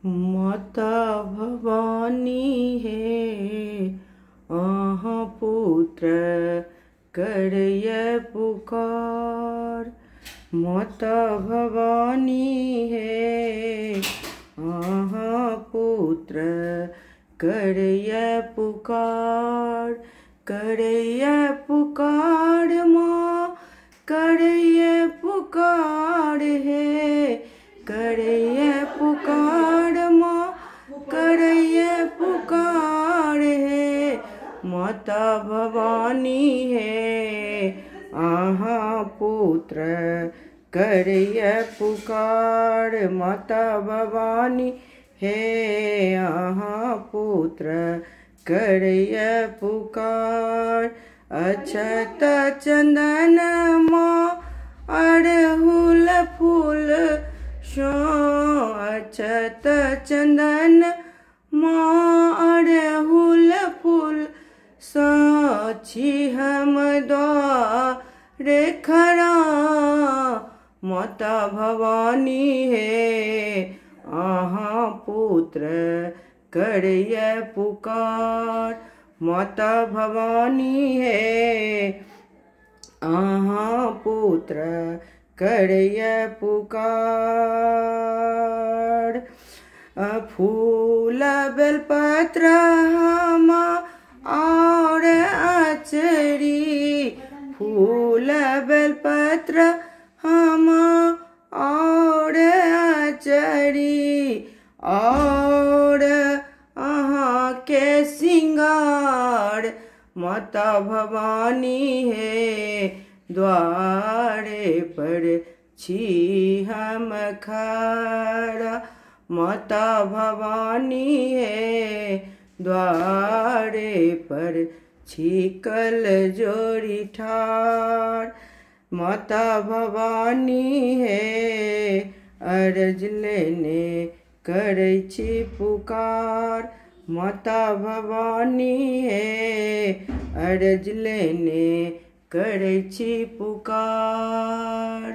माता भवानी हे अहाँ पुत्र करय पुकार। माता भवानी हे अहाँ पुत्र करय पुकार। करय पुकार माँ करय पुकार हे। करय पुकार माँ करय पुकार हे। माता भवानी हे अहाँ पुत्र करय पुकार। माता भवानी हे अहाँ पुत्र करय पुकार। अक्षत चंदन माँ अड़हुल फूल सो। अक्षत चंदन माँ अड़हुल फूल साक्षी हम द्वारे खड़ा। माता भवानी हे अहाँ पुत्र करय पुकार। माता भवानी हे अहाँ पुत्र करय पुकार। फूल बेलपत्र हम और अचरी। फूल बेलपत्र हम और अचरी। और अहाँ के सिंगार। माता भवानी हे द्वारे पर छी हम खड़ा। माता भवानी हे द्वारे पर छी कल जोड़ी ठार। माता भवानी हे अर्ज लेने करै छी पुकार। माता भवानी हे अर्ज लेने करै छी पुकार।